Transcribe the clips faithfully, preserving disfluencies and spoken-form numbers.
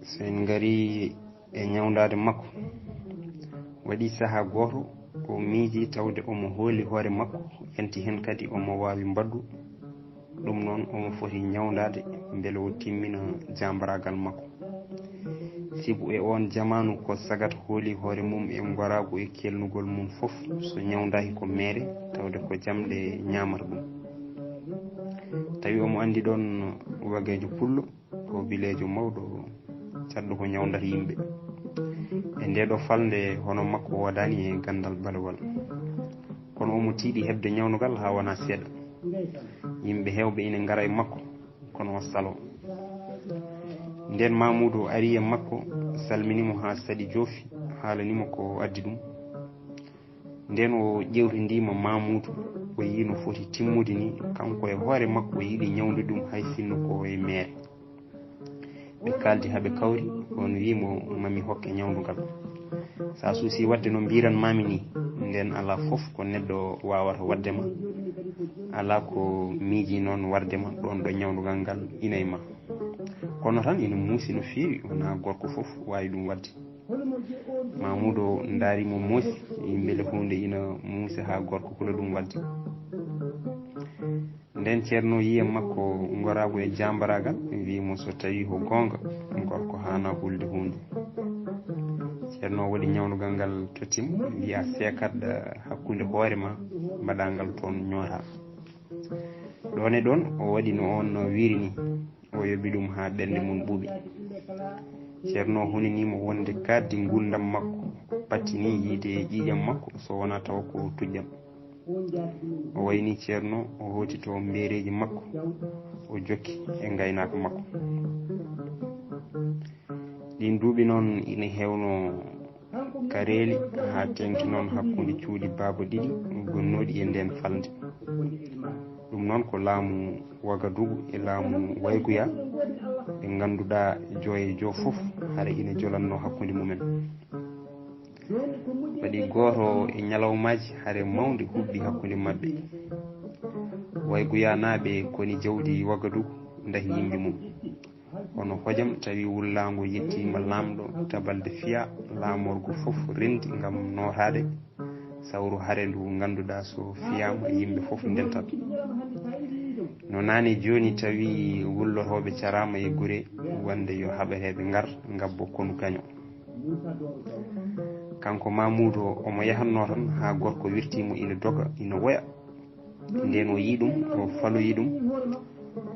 So en ngari e ñawndaade makko, waɗi sahaa gooto o miiji tawde omo hooli hoore makko, yanti heen kadi omo waawi mbaɗdu ɗum. Noon omo foti ñawndaade mbele o timmina jaambaraagal makko. Sibu e oon jamaanu ko sagat hooli hoore mum e ngoraagu e kelnugol mum fof, so ñawndaaki ko meere, tawde ko jamɗe ñaamata ɗum. Tawi omo anndi ɗoon wageejo pullo, ko bileejo mawɗo caɗɗo ko ñawndata yimɓe. E ndee ɗoo falnde hono makko woodaani e ganndal balewal. Kono omo tiiɗi heɓde ñawndugal haa wonaa seeɗa. Yimɓe heewɓe ina ngara e makko, kono o saloo. Ndeen Mamuudu ari e makko, salmini mo haa saɗi joofi, haalani mo ko addi ɗum. Ndeen o ƴeewtindii mo Mamuudu, o yii no foti timmude ni, kanko e hoore makko o yiɗi ñawndude ɗum hay sinno ko e meere. Ɓe kaaldi haa ɓe kawri, oon wii mo, "Ma mi hokke ñawndugal. So a suusii waɗde no mbiiran maami ni, ndeen alaa fof ko neɗɗo waawata waɗde ma. Alaa ko miiji noon warde ma ɗoon ɗo ñawndugal ngal ina e ma." Kono tan ina muusi no feewi, wonaa gorko fof waawi ɗum waɗde. Mamuudu ndaari mo moosi, mbele huunde ina muusi haa gorko hula ɗum waɗde. Ndeen Ceerno yii e makko ngoraagu e jaambaraagal, wii mo so tawii ko goonga, gorko haanaa hulde huunde. Ceerno waɗi ñawndugal ngal totti mo, wii a seekat, eh, hakkunde hoore ma, mbaɗaa ngal toon ñootaa. Ɗoon e ɗoon o waɗi no oon no wiiri ni, o yoɓi ɗum haa ɓernde mum ɓuuɓi. Ceerno hunanii mo wonde kadi nguurndam makko, pattinii yiide e ƴiiƴam makko, so wonaa tawa ko tujjam. O wayni Ceerno, o hooti to mbeereeji makko, o jokki e ngaynaaka makko. Ɗiin duuɓi noon ina heewno kareeli haa teeŋti noon hakkunde cuuɗi baaba ɗiɗi gonnooɗi e ndeen falnde. Ɗum noon ko laamu Wagadugu e laamu Wayguya, ɓe ngannduɗaa joo e joo fof hara ina jolatnoo hakkunde mumen. Waɗi gooto e ñalawmaaji hare mawnde huɓɓi hakkunde maɓɓe. Wayguyanaaɓe koni jawdi Wagadugu ndahi yimɓe mum. Kono hojom tawi wullaango yettiima laamɗo tabalde fiya, laamorgo fof renndi ngam nootaade sawru hare ndu ngannduɗaa so fiyaama yimɓe fof ndentat. No naane jooni tawi wullotooɓe caraama e gure wonde yo haɓeteeɓe ngar ngabbo konu gaño. Kanko Mamuudu omo yahatnoo tan haa gorko wirtii mo ina doga, ina woya. Ndeen o yii ɗum, o faloyi ɗum,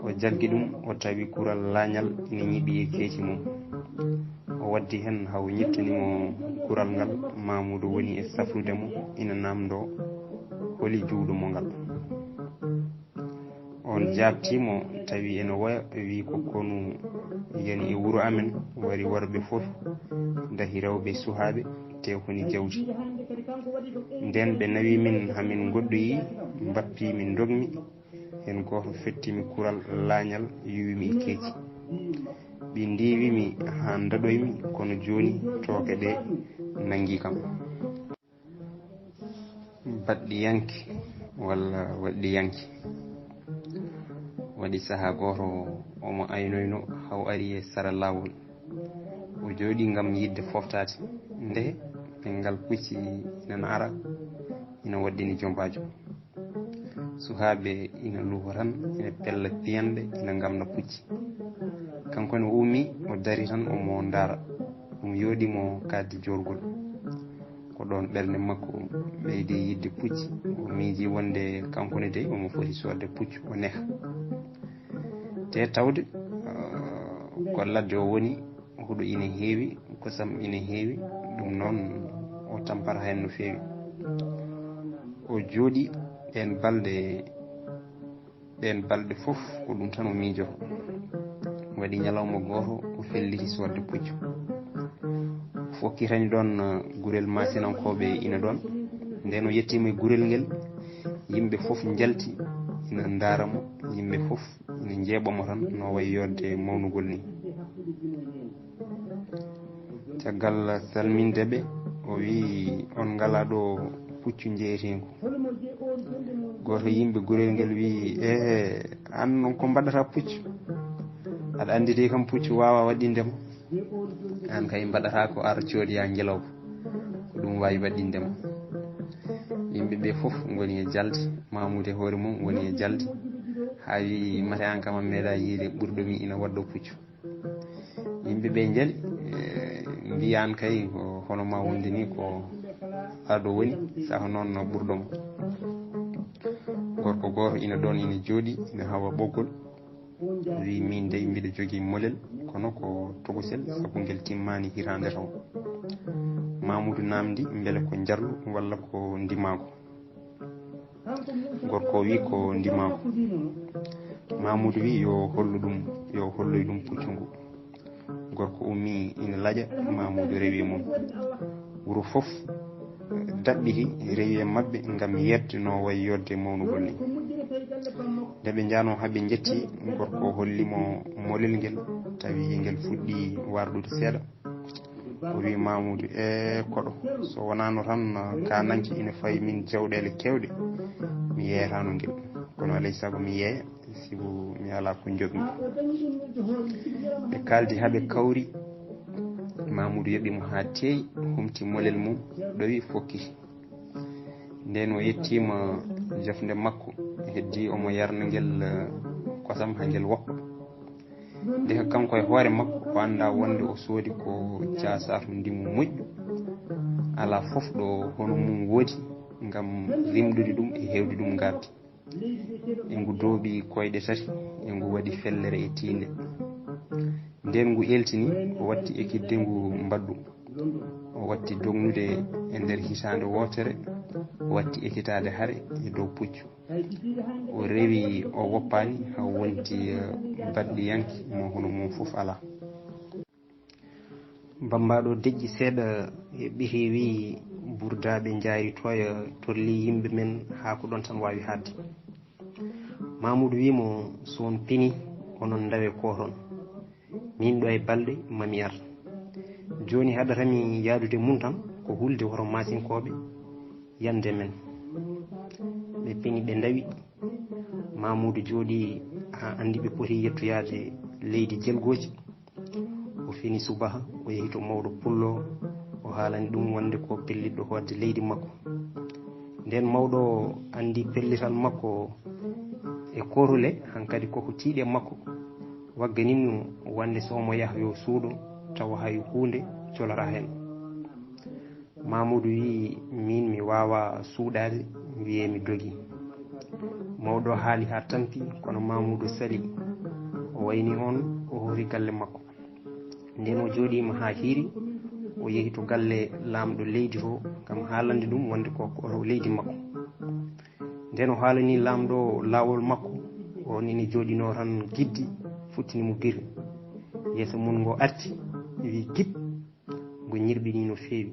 o jaggi ɗum, o tawi kural laañal ina ñiɓi e keeci mum. O waddi heen haa o ñittani mo kural ngal, Mamuudu woni e safrude mo, ina naamndoo holi juuɗo mo ngal. Oon jaabtii mo, tawi ina woya, wii ko konu yani e wuro amen, wari worɓe fof, ndahi rewɓe e suhaaɓe, te koni jawdi. Ndeen ɓe nawi min, haa min ngoɗɗoyi, mbappi min ndogmi, heen gooto fetti mi kural laañal, yuwi mi e keeci. Ɓe ndiiwi mi haa ndaɗoy mi, kono jooni tooke ɗe nanngi kam. Baɗɗiyanke walla waɗɗiyanke. Waɗi sahaa gooto omo aynoyno haa o ari e sara laawol. O jooɗi ngam yiɗde foftaade. Nde ɓenngal pucci ina ara, ina waɗɗini jombaajo. Suhaaɓe ina luufa tan, ina pella piyanɗe, ina ngamna pucci. Kanko ne o ummi, o dari tan, omo ndaara. Ɗum yooɗi mo kadi joorgol. Ko ɗoon ɓernde makko ɓeydi yiɗde pucci. O miiji wonde kanko ne dey omo foti soodde puccu, o neha. Te tawde, eh, ko ladde o woni, huɗo ina heewi, kosam ina heewi, ɗum noon o tampata heen no feewi. O jooɗi ɗeen balɗe, ɗeen balɗe fof ko ɗum tan o miijoto. Waɗi ñalawma gooto o felliti soodde puccu. Fokkitani ɗoon, eh, gurel maasinankooɓe ina ɗoon. Ndeen o yettiima e gurel ngel, yimɓe fof njalti ina ndaara mo, yimɓe fof ina njeeɓa mo tan no wayi yodde mawnugol ni. Caggal salminde ɓe, o wii, "On ngalaa ɗo puccu njeeyeteengu?" Gooto yimɓe gurel ngel wii, "Ehe, aan noon ko mbaɗata puccu? Aɗa anndi dey kam puccu waawaa waɗɗinde ma." Aan kay mbaɗataa ko ar coodoyaa ngelooba, ko ɗum waawi waɗɗinde ma. Yimɓe ɓe fof ngoni e jalde, Mamoudou e hoore mum woni e jalde, haa wi mate aan kam a meeɗa yiide ɓurɗo mi ina waɗɗo puccu. Yimɓe ɓe njali, eh, mbiyan kay ko hono ma wonde ni ko arɗo woni, saha noon no ɓurɗo mo. Gorko gooto ina ɗoon ina jooɗi, ina hawa ɓoggol. Wi min dey mbiɗa jogii molel, kono ko tokosel, sabu ngel timmaani hitaande taw. Mamoudou namdi mbele ko njarlu walla ko ndimaagu. Gorko wi ko ndimaagu. Mamoudou wi yo hollu ɗum, yo holloy ɗum puccu ngu. Gorko ummi ina laƴa, Mamoudou rewi mum. Wuro fof daɓɓiti, rewi e maɓɓe ngam yedde no wayi yodde mawnugol ni. Nde ɓe njanoo haa ɓe njetti, gorko holli mo molel ngel, tawi ngel fuɗɗi warɗude seeɗa. O wi Mamoudou, e koɗo, so wonaano tan ka nanki ina fawi min jawɗeele kewɗe, mi yeeyataano ngel. Kono alay sago mi yeeya, sibu mi alaa ko njoɓmi. Ɓe kaaldi haa ɓe kawri, Mamoudou yoɓi mo haa teeyi, humti molel mum, ɗowi fokkiti. Nden o yettiima jofnde makko, heddi omo yarna ngel, eh, kosam haa ngel woppa. Ndeke kanko e hoore makko o anndaa wonde o soodi ko jaasaatu ndimu moƴƴu. Alaa fof ɗo hono mum woodi ngam rimɗude ɗum e heewde ɗum ngardi. E ngu dooɓi koyɗe tati, e ngu waɗi fellere e tiinde. Nden ngu eltini, o watti ekitde ngu mbaɗɗu. O watti dognude e nder hitaande wootere, o watti ekitaade hare e dow puccu. O rewi, o woppaani, haa wonti, eh, baɗɗiyanke mo hono mum fof alaa. Bammbaaɗo deƴƴi seeɗa e ɓihi wi, burdaaɓe njaari toya, torli yimɓe men haa ko ɗoon tan waawi haaɗde. Mamoudou wi mo, so on pini, onon ndawe ko toon. Min ɗo e balɗe, mami ar. Jooni haɗata mi yaadude mum tan, ko hulde hoto Maasinkooɓe yande men. Ɓe pini, ɓe ndawi. Mamoudou jooɗi haa anndi ɓe poti yettoyaade leydi jelgooji. O fini subaha, o yehi to mawɗo pullo, o haalani ɗum wonde ko pellitɗo hootde leydi makko. Nden mawɗo o anndi pellital makko e kootule, hankadi koko tiiɗi e makko, wagganimo wonde so omo yaha yo suuɗo, tawa hay huunde colataa heen. Mamoudou wi, min mi waawaa suuɗaade, wiyee mi dogii. Mawɗo haali haa tampi, kono Mamoudou sali. O wayni on, o hori galle makko. Nden o jooɗiima haa hiiri, o yehi to galle laamɗo leydi to, ngam haalande ɗum wonde ko, ko oto leydi makko. Nden o haalani laamɗo laawol makko, on ina jooɗinoo tan giddi, futtini mo giri. Yeeso mum ngo arti, wi gib, ngo ñirɓini no feewi.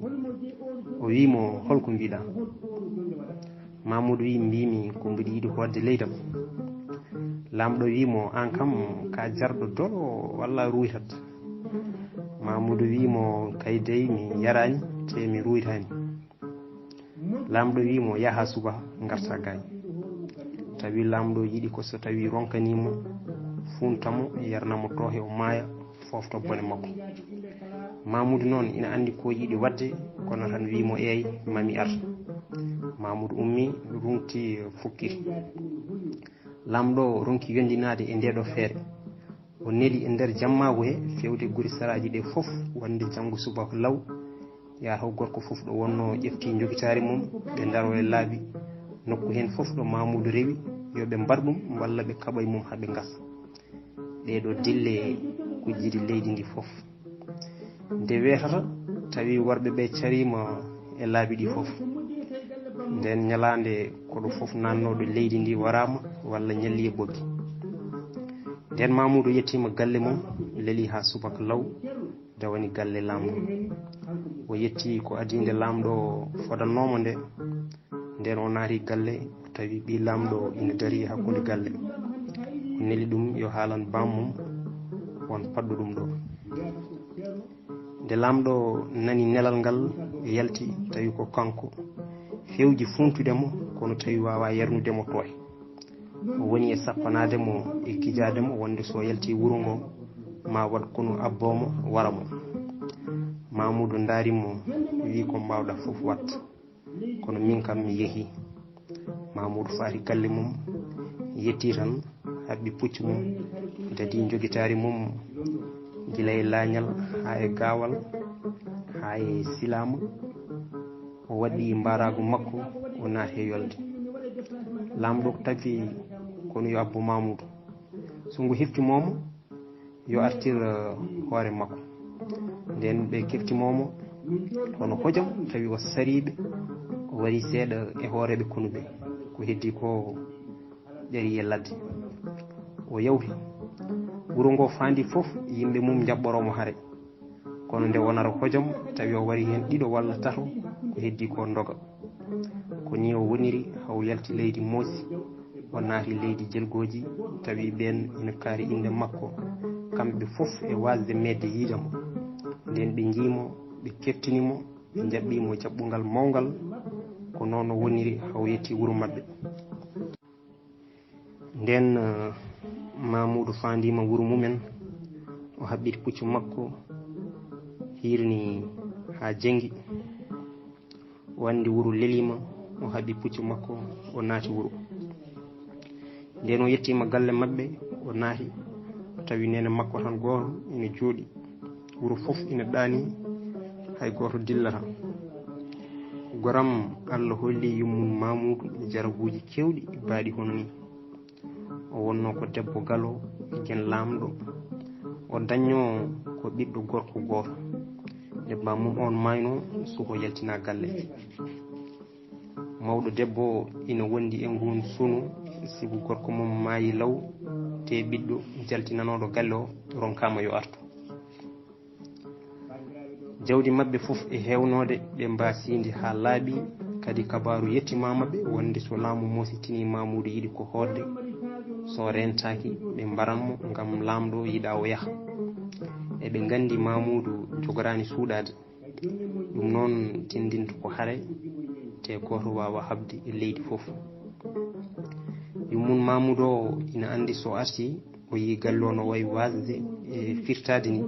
O wi mo, holko mbiɗa? Mamoudou wi, mbimi ko mbiɗa yiɗi hootde leydam. Laamɗo wi mo, aan kam ka jarɗo dolo walla ruuytat? Mamoudou wi mo, kay dey mi yaraani, te mi ruuytaani. Laamɗo wi mo, yaha suba, ngarta gaañ. Tawi laamɗo yiɗi ko so tawi ronkani mo, funta mo, yarna mo tooke, o maaya, foofta bone makko. Mamoudou noon ina anndi ko yiɗi waɗde, kono tan wi mo, eey, mami ar. Mamoudou ummi, rungti, fukkiti. Laamɗo ronki yondinaade e ndeeɗo feere. O neli e nder jammaagu he feewde guri saraaji ɗe fof, wonde janngo subaka law, yataw gorko fof ɗo wonnoo ƴefti njogitaari mum, ɓe ndaro e laabi nokku heen fof ɗo Mamoudou rewi, yo ɓe mbar ɗum walla ɓe kaɓa e mum haa ɓe ngasa. Ɗee ɗo dille ko jiidi leydi ndi fof. Nde weetata, tawi worɓe ɓe cariima e laabi ɗi fof. Nden ñalaande koɗo fof nannooɗo leydi ndi waraama walla ñalli e ɓoggi. Nden Mamoudou yettiima galle mum, leli haa subaka law, dawani galle laamɗo. O yetti ko adii nde laamɗo fodannoomo nde. Nden o naati galle, o tawi ɓii laamɗo ina darii hakkunde galle. O neli ɗum yo haalan baam mum won paɗɗo ɗum ɗo. Nde laamɗo nani nelal ngal, yalti, tawi ko kanko. Fewji funtude mo, kono tawi waawaa yarnude mo tooke. O woni e sappanaade mo, e gijaade mo, wonde so yalti wuro ngo, ma waɗ konu abboo mo, wara mo. Mamuudu ndaari mo, wi'i, "Ko mbaawɗa fof waɗ, kono min kam mi yehi." Mamuudu faari galle mum, yetti tan, haɓɓi puccu mum, dadi njogitaari mum, gila e laañal haa e gaawal, haa e silaama. O waɗi mbaaraagu makko, o naati e yolde. Laamɗo tawi ko no yo abbo Mamuudu. So ngu hefti moomo, yo artir, eh, hoore makko. Nden ɓe keftimomo hono hojom, tawi o sariiɓe, o wari seeɗa e hooreeɓe konuɓe. Ko heddi ko ƴari e ladde. O yawti. Wuro ngo faandi fof, yimɓe mum njaɓɓoroo mo hare. Kono nde wonata hojom, tawi o wari heen ɗiɗo walla tato, ko heddi ko ndoga. Ko ni o woniri, haa o yalti leydi Moosi, o naati leydi Jelgooji, tawi ɓeen ina kaari innde makko, kamɓe fof e waasde meeɗde yiide mo. Nden ɓe njii mo, ɓe keftini mo, ɓe njaɓɓi mo jaɓɓungal mawngal. Ko noon o woniri, haa o yetti wuro maɓɓe. Nden, eh, Mamuudu faandiima wuro mumen, o haɓɓiti puccu makko, hiirni haa jenngi. O anndi wuro leliima, o haɓɓi puccu makko, o naati wuro. Nden o yettiima galle maɓɓe, o naati, o tawi neene makko tan gooto ina jooɗi. Wuro fof ina ɗaani, hay gooto dillataa. Goram, Allah holli yummum Mamuudu jarabuuji keewɗi baaɗi hono nii. O wonno ko debbo galo, gen laamɗo. O dañno ko ɓiɗɗo gorko gooto. Nde bammum on maayno, suka yaltina galle. Mawɗo debbo ina wondi e ngun sunu, sibu gorko mum maayi law, te ɓiɗɗo jaltinanooɗo galle o ronkaama yo artu. Jawdi maɓɓe fof e heewnoode, ɓe mbaasii ndi haa laaɓi, kadi kabaaru yettimaama ɓe wonde so laamu moositini Mamuudu yiɗi ko hootde, so reentaaki, ɓe mbaran mo ngam laamɗo yiɗaa o yaha. Eɓe nganndi Mamuudu jogoraani suuɗaade. Ɗum noon tinndinta ko hare, te gooto waawa haɓde e leydi fof. Yummum Mamuudu o ina anndi so artii, o yii galle o no wayi waasde e firtaade ni.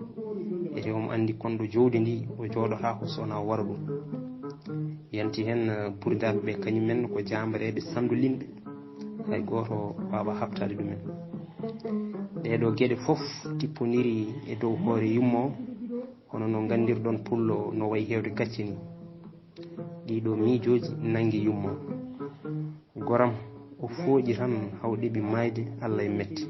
Ete omo anndi konɗo jawdi ndi o jooɗotaako so wonaa wara ɗum. Yanti heen, eh, burdaaɓe ɓe kañum en ko jaambareeɓe sanndolinɓe. Hay gooto waawa haɓtaade ɗumen. Ɗeeɗo geɗe fof tippondirii e dow hoore yummo o, hono no nganndirɗon pullo no wayi heewde gacce ni. Ɗiɗo miijooji nanngi yummo. Goram, o fooƴi tan haa o ɗeɓi maayde, Allah e metti.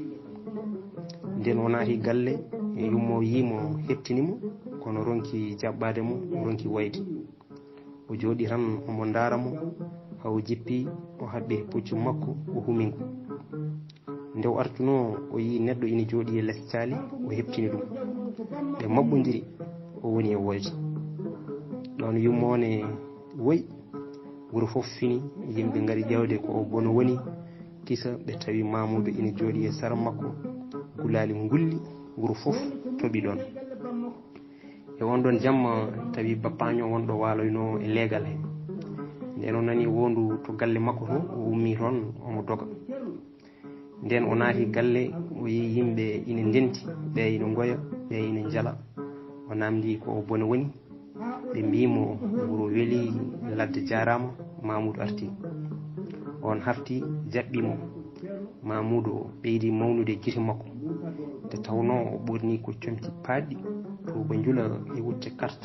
Nden o naati galle, yummo yii mo, heɓtini mo, kono ronki jaɓɓaade mo, ronki wayde. O jooɗi tan, omo ndaara mo, haa o jippi, o haɓɓi puccu makko, o humi ngu. Nde o artunoo, o yii neɗɗo ina jooɗi e les caali, o heɓtini ɗum. Ɓe maɓɓondiri, o woni e woyde. Ɗoon yummo ne woyi, wuro fof fini, yimɓe ngari ƴeewde ko o bono woni, kisa ɓe tawi Mamuudu ina jooɗi e sara makko, gulaali ngulli, wuro fof toɓi ɗoon. E on ɗon jamma tawi bappaño wonɗo waaloynoo e leegal he. Nden o nani wondu to galle makko to, o ummii toon, omo doga. Nden o naati galle, o yii yimɓe ina ndenti, ɓe ina ngoya, ɓe ina njala. O namndi ko o bone woni. Ɓe mbii mo, "Wuro weli, ladde jaaraama, Mamuudu artii." On hafti, jaɓɓi mo. Mamuudu ɓeydi mawnude gite makko. Nde tawnoo o ɓorni ko comci paaɗɗi, tuuba njula e wutte kart.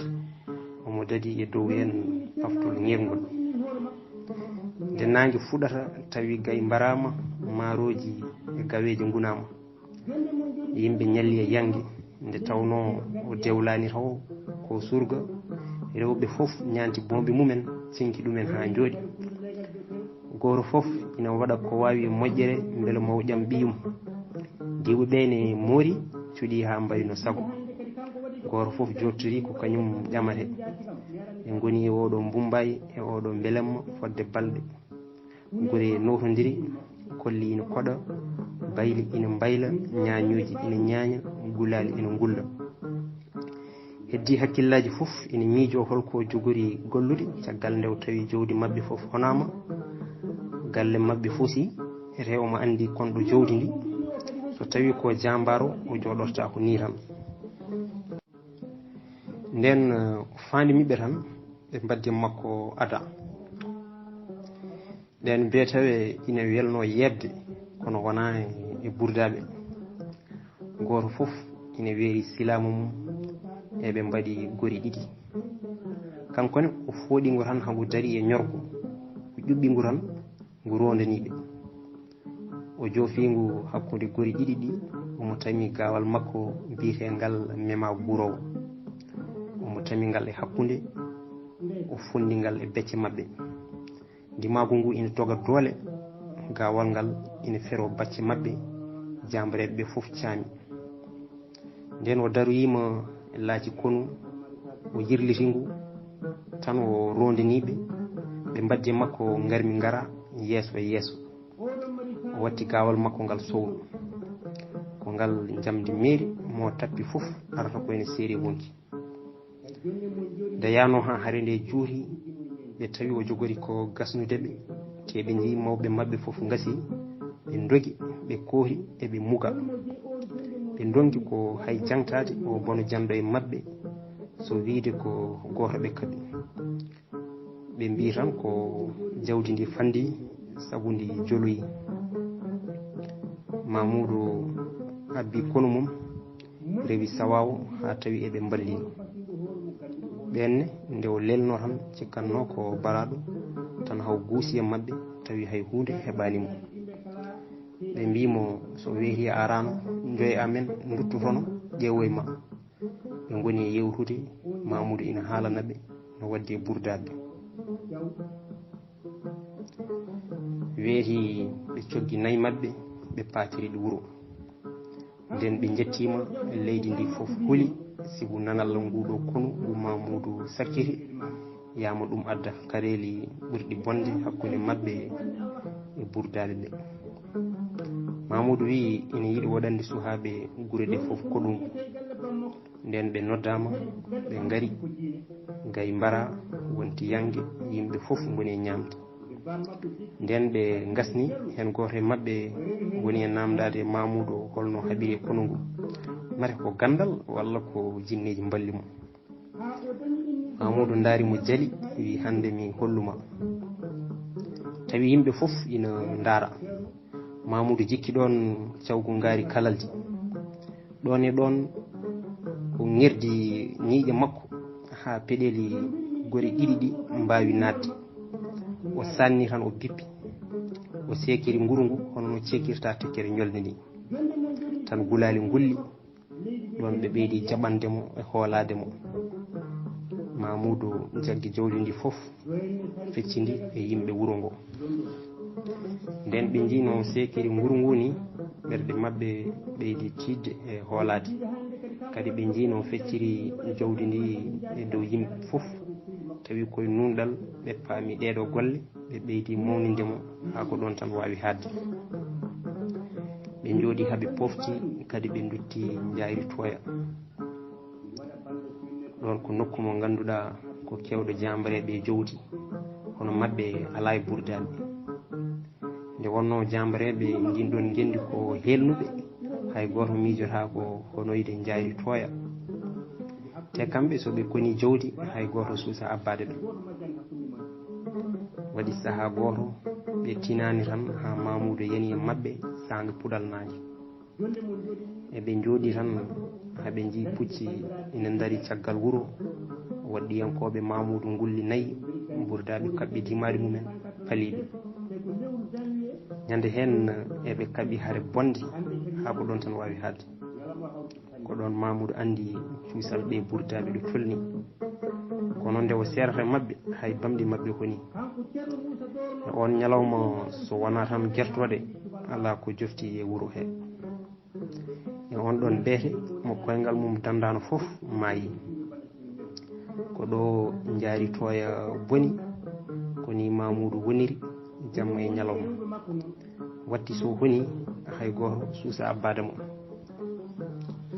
Omo dadi e dow heen paftol ŋeerngol. Nde naange fuɗata, tawi gay mbaraama, maarooji e gaweeje ngunaama. Yimɓe ñalli e yaŋde, nde tawnoo o dewlaani tawo ko surga. Rewɓe fof ñaanti boombi mumen, cinki ɗumen haa njooɗi. Gooto fof ina waɗa ko waawi e moƴƴere mbele mo o ƴam ɓiyum. Diwɓe ɓe ne moori, cuɗi haa mbayi no sago. Gooto fof jooɗtori ko kañum ƴamate. Ɓe ngoni e oɗo mbumbay, e oɗo mbelemma fodde balɗe. Gure nootondiri, kolli ina koɗa, bayli ina mbayla, ñaañooji ina ñaaña, gulaali ina ngulla. Heddii hakkillaaji fof ina miijoo hol ko jogori gollude, caggal nde o tawi jawdi maɓɓe fof honaama. Galle maɓɓe fusi, ete omo anndi konɗo jawdi ndi. So tawi ko jaambaaro, o jooɗortaako nii tan. Nden faandi miɓɓe tan ɓe mbaddi makko ada. Nden beetawe ina welno yeɓde, kono wonaa e burdaaɓe. Gooto fof ina weeri silaamu mum, e ɓe mbaɗi gori ɗiɗi. Kanko ne, o fooɗi ngo tan haa ngu darii e ñorgo, o ƴuɓɓi ngu tan, ngu roondanii ɓe. O joofi ngu hakkunde gori ɗiɗi ɗi, omo tami gaawal makko biyeteengal mema gurowo. Omo tami ngal e hakkunde, o fonndi ngal e becce maɓɓe. Ndimaagu ngu ina toga doole, gaawal ngal ina fero bacce maɓɓe, jaambareeɓe ɓe fof caami. Nden o daroyiima laaci konu, o yirliti ngu, tan o roondinii ɓe, ɓe mbaddi makko ngarmi ngara yeeso e yeeso. O watti gaawal makko ngal sowru. Ko ngal njamndi meeri mo tappi fof arata ko ene seeri wonki. Nde yaano haa hare nde juuti, ɓe tawi o jogori ko gasnude ɓe, te ɓe njeyi mawɓe maɓɓe fof ngasi, ɓe ndogi, ɓe koori, eɓe muga. Ɓe ndonki ko hay jaŋtaade o bono janɗo e maɓɓe, so wiyde ko gooto ɓe kaɓi. Ɓe mbii tan ko jawdi ndi fanndi, sabu ndi joloyi. Mamuudu abbi konu mum, rewi sawaawo haa tawi eɓe mballii. Ɓeen ne, nde o lelnoo tan, cikkatnoo ko baraaɗo, tan haw guusi e maɓɓe, tawi hay huunde heɓaani mo. Ɓe mbii mo, so weeti a araano, njoy amen, nduttotono, ƴeewoy ma. Ɓe ngoni e yewtude, Mamuudu ina haalana ɓe no waɗdi e burdaaɓe. Weeti ɓe coggi nayi maɓɓe, ɓe paatiri ɗi wuro. Nden ɓe njettiima, leydi ndi fof huli, sibu nanal nguɗo konu ngu Mamuudu sakkiti, yaama ɗum adda kareeli ɓurɗi bonde hakkunde maɓɓe e burdaaɓe ɓe. Mamuudu wiyi ina yiɗi waɗande suhaaɓe gure ɗe fof koɗungu. Nden ɓe noddaama, ɓe ngari, gayi mbara, wonti yannge, yimɓe fof ngoni e ñaamde. Nden ɓe ngasni, heen gooto e maɓɓe woni e naamndaade Mamuudu holno haɓiri e konu ngu. Mate ko ganndal walla ko jinneeji mballi mo. Mamuudu ndaari mo jali, wi, "Hannde mi hollu ma." Tawi yimɓe fof ina ndaara. Mamuudu jikki ɗoon cawgu ngaari kalaldi. Ɗoon e ɗoon o ŋerdi ñiiƴe makko haa peɗeeli gori ɗiɗi ɗi mbaawi naatde. O sanni tan o bippi. O seekiri nguru ngu hono no ceekirta tekkere ñolde ni. Tan gulaali ngulli. Ɗoon ɓe ɓeydi jaɓande mo e hoolaade mo. Mamuudu jaggi jawdi ndi fof, fecci ndi e yimɓe wuro ngo. Nden ɓe njii no seekiri nguru ngu ni, ɓerɗe maɓɓe ɓeydi tiiɗde e hoolaade. Kadi ɓe njii no fecciri jawdi ndi e dow yimɓe fof, tawi koye nunɗal ɓe paami ɗeeɗo golle. Ɓe ɓeydi mawninde mo haa ko ɗoon tan waawi haaɗde. Ɓe njooɗi haa ɓe pofti, kadi ɓe ndutti njaayri tooya. Ɗoon ko nokku mo ngannduɗaa ko keewɗo jaambareeɓe e jawdi, kono maɓɓe alaa e burdaaɓe. Nde wonnoo jaambareeɓe ndin ɗoon ngenndi ko heelnuɓe, hay gooto miijotaako honoyde njaayri tooya. Te kamɓe, so ɓe koni jawdi, hay gooto suusa abbaade ɓe. Waɗi sahaa gooto, ɓe tinaani tan haa Mamuudu yani e maɓɓe saanga puɗal naange. Eɓe njooɗi tan haa ɓe njii pucci ina ndari caggal wuro. Waɗɗiyankooɓe Mamuudu ngulli nayi, burdaaɓe kaɓɓi dimaari mumen, palii ɓe. Ñande heen eɓe kaɓi hare bonde haa ko ɗoon tan waawi haaɗde. Ko ɗoon Mamuudu anndi cuusal ɓe burdaaɓe ɗo tolni. Kono nde o seerata e maɓɓe, hay bamɗi maɓɓe honi. E oon ñalawma, so wonaa tan gertooɗe, alaa ko jofti e wuro he. E oon ɗoon beete, mo koyngal mum danndaano fof maayi. Ko ɗo njaari tooya boni, ko ni Mamuudu woniri jamma e ñalawma. Watti so honi, hay gooto suusa abbaade mo.